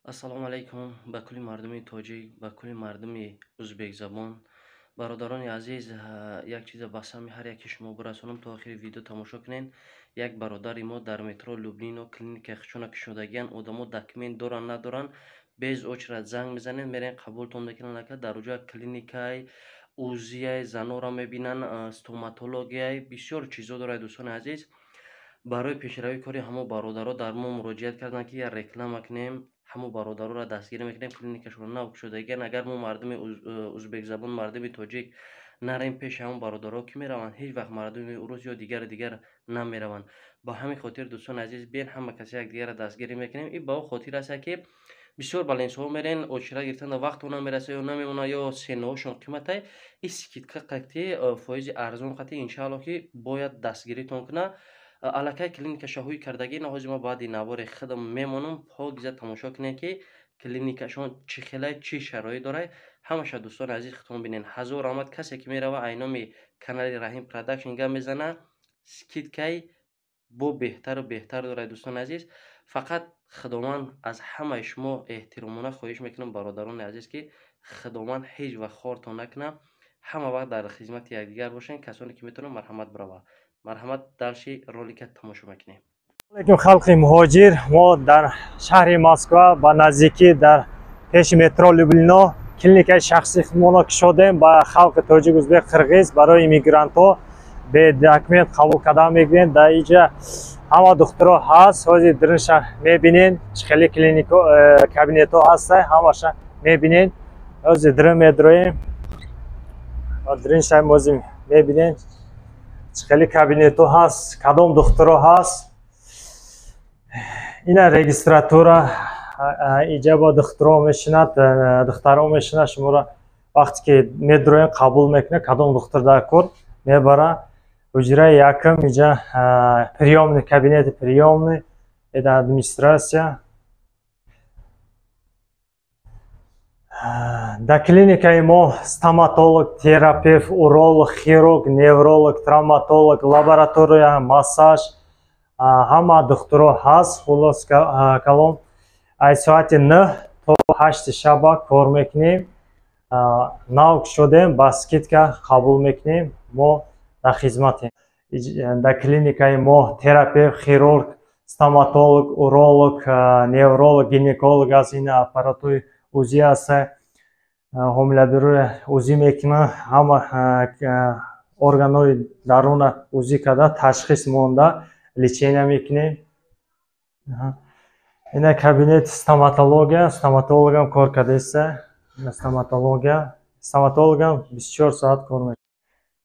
Ассалому алайкум ба кулли мардуми тоҷик, ба кулли мардуми узбекзабон. Бародарони азиз, як чиза ба сами ҳар яки шумо бирасонам, то охири видео тамошо кунед. Як бародари мо дар метро Люблино клиника хичона кушодагиян, одамо документ доранд, надоранд, без очередь занг мезанед, мерен, қабултон мекунанд. Ака, дар уҷа клиникай, УЗИяй, занора мебинанд, стоматологияй, бисёр чизо дорад. Дӯстони азиз, барои пешравии кори ҳамо бародаро дар мо муроҷиат карданд, ки як реклама кунем, ҳамо бародароро дастгирӣ мекунем, клиникашонро нав кушодагиян. Агар мо мардуми узбекзабон, мардуми тоҷик нарем пеши ҳамон бародаро, ки мераванд? Ҳеҷ вақт мардуми урус ё дигару дигар намераванд. Ба ҳамин хотир, дӯстони азиз, биен, ҳама касе якдигарро дастгирӣ мекунем. И ба он хотир аст, ки бисёр баленсҳо мерен, очередь гирифтан вақтон намераса ё намемона, ё ценаҳошон қиматай. И скидка қати, фоизи арзон қати, иншаалло, ки бояд дастгиритон кунад. Аллакай клиника шаҳӯи кардагӣ наҳози ма баъди навори худам мемонам, покиза тамошо кунед, ки клиникашон чӣ хелай, чӣ шароит дорад. Ҳамаша, дӯстони азиз, худтон бинед. Ҳазор раҳмат. Касе ки мерава, айноми канали Раҳим Продакшн гап мезана, скидкаи бо беҳтару беҳтар дорад. Дӯстони азиз, фақат Худованд аз ҳамаи шумо эҳтиромона хоҳиш мекунам, бародарони азиз, ки Худованд ҳеҷ вақт хортон накунад, ҳама вақт дар хизмати якдигар бошед. Касоне ки метавонанд, марҳамат, бирава, марҳамат, дальше ролика тамошо мекунем. Алейкум, халқи муҳоҷир! Мо дар шаҳри Москва, ба наздикӣ, дар пеши метро Люблино клиникаи шахсии худмонро кушодем. Ба халқи тоҷик, узбек, қирғиз, барои иммигрантҳо бе документ қабул кардан мегӯем. Дар иҷа ҳама духтуро ҳаст. Ҳозир диринша мебинен, чӣ хеле клинико, кабинетҳо ҳаста, ҳамаша мебинен. Ҳозир дирин медроем, диринша ҳозир мебинен, чӣ хеле кабинетҳо ҳаст, кадом духтуро ҳаст. Ина регистратура, иҷа бо духтуро мешинад, духтаро мешинад. Шуморо вақте ки медроем, қабул мекунад, кадом духтур дар кор, мебара. Ҳуҷраи якум иҷа приёмный, кабинети приёмный, это администрация. Дар клиникаи мо стоматолог, терапевт, уролог, хирург, невролог, травматолог, лаборатория, массаж, ҳама духтуро ҳаст. Хулос калом, аз соати 9 то 8 шаба кор мекунем. Нав кушодем, ба скидка қабул мекунем, мо дар хизматем. Дар клиникаи мо терапевт, хирург, стоматолог, уролог, невролог, гинеколог аст. Ин аппаратҳои УЗИ аст, ҳомиладориро УЗИ мекунад, ҳама органҳои даруна УЗИ карда, ташхис монда, лечения мекунем. Ина кабинети стоматология, стоматологам кор кардааста. Стоматология, стоматологам 24 соат кор мекунад.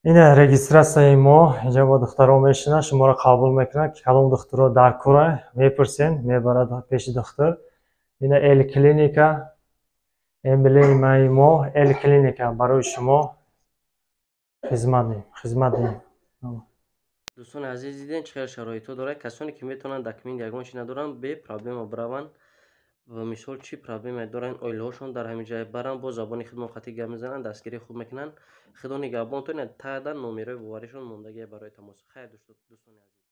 Ина регистратсияи мо, инҷа бо духтаро мешинад, шуморо қабул мекунад, ки кадом духтуро дар кора, мепурсен, мебарад пеши духтур. Ина эл клиника, эмблемаи мо эл клиника, барои шумо хизмат. Дӯстони азиз, дидем, чӣ хел шароитҳо дорад. Касоне ки метавонанд, документ ягон чи надоранд, бе проблема бираванд ва мисол, чӣ проблеме доранд, оилаҳошон дар ҳамин ҷай баранд, бо забони худмон қатъи гап мезананд, дастгирӣ хуб мекунанд. Худо нигаҳбонтон. Таъдан номерои боваришон мондагия барои тамос. Хайр, дӯстони азиз.